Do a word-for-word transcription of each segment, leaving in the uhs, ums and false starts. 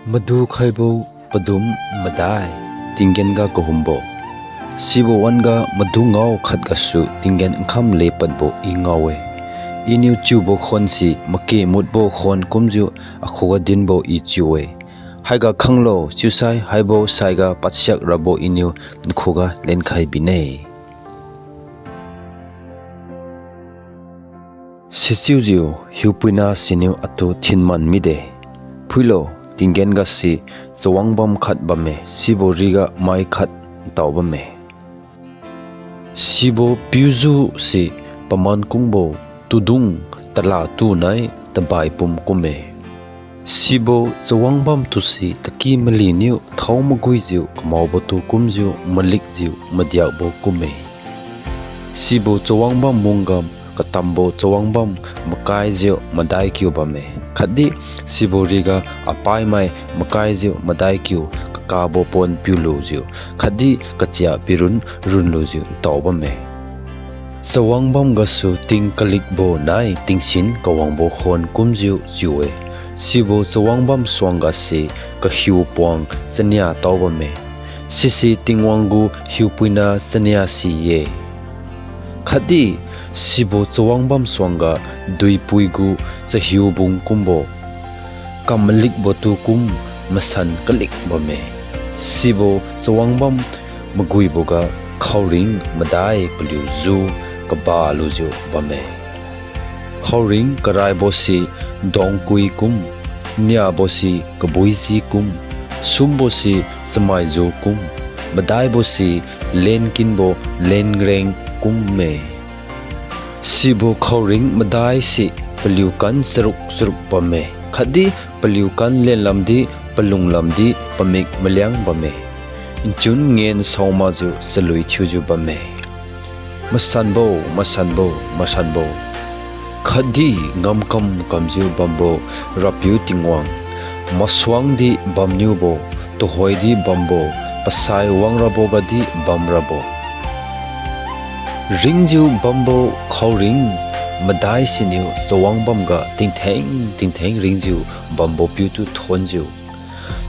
Madu khaibo padum madai, tinggen ga kahumbo. Sibo wan-ga madu ngao khat gasu tinggen nkham lepadbo I ngao-e. Iniu chiubo khonse make mutbo khon kumjiu akhuga dinbo I chiu-e. Haiga khanglo, chiusai haibo saiga padsiak rabo Iniu nakhuga lenkhai bine. Sichiujiu hiupuina siniu atu thinman mide. Phuilo, tinggen gase chawangbam khat bamme, sibo riga mai khat ntao bamme. Sibo piuju se paman kungbo tudung talatu nai tabai pum kumme. Sibo chawangbam tuse taki maliniu thao maguijiu kamaobo tu kumjiu malikjiu madiakbo kumme. Sibo chawangbam mungga katambo chawangbam makaijiu madaikiu bamme, khatdi sibo riga apaimai makaijiu madaikiu kakabo pon piulujiu, khatdi kachia pirun runlujiu ntao bamme. Chawangbam gasu ting kalikbo nai tingsin kawangbo khon kumjiu chiu-e. Sibo chawangbam suanggase kahiupuang chania tao bamme. Sise Tingwang gu hiupuina chania si-e. Khatdi sibo chawangbam suangga duipui gu chahiubung kumbo, kam malikbo tu kum masan kalik bamme. Sibo chawangbam maguiboga khaoring madai paliuju kabalujiu bamme. Khaoring karaibose dongkui kum, niabose kabuiji kum, sumbose chamaijiu kum, madaibose lenkinbo lenreng kumme. Sibo khaoring madaise paliu kan charuk charuk bamme, khatdi paliu kan lenlamdi palunglamdi pamik maliang bamme. Nchun ngen saomakjiu chalui thiujiu bamme. Masanbo, masanbo, masanbo, khatdi ngamkam kamjiu bambo Rapiu Tingwang, masuangdi bamniubo, tuhoidi bambo, pasai wangrabo gadi bamrabo. Ringjiu bambo khaoring madai siniu chawangbamga tingtheng tingtheng ringjiu bambo piutu thonjiu,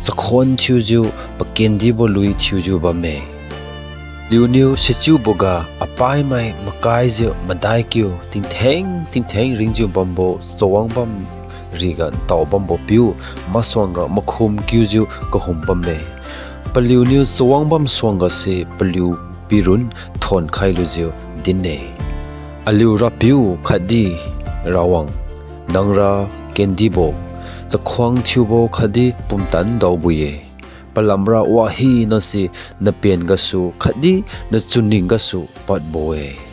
chakhuan thiujiu pakendibo lui thiujiu bamme. Paliuniu sichiuboga apaimai makaijiu madaikiu tingtheng tingtheng ringjiu bambo chawangbam riga ntao bambo piu masuangga makhum kiujiu kahum bamme. Paliuniu chawangbam suanggase paliu pirun thonkhai lujiu din-e. Aliu Rapiu khatdi Rawang, nangra kendibo, chakhuang thiubo khatdi pumtan daobo-e. Palamra wahinase napen gasu khatdi nachunning gasu padbo-e.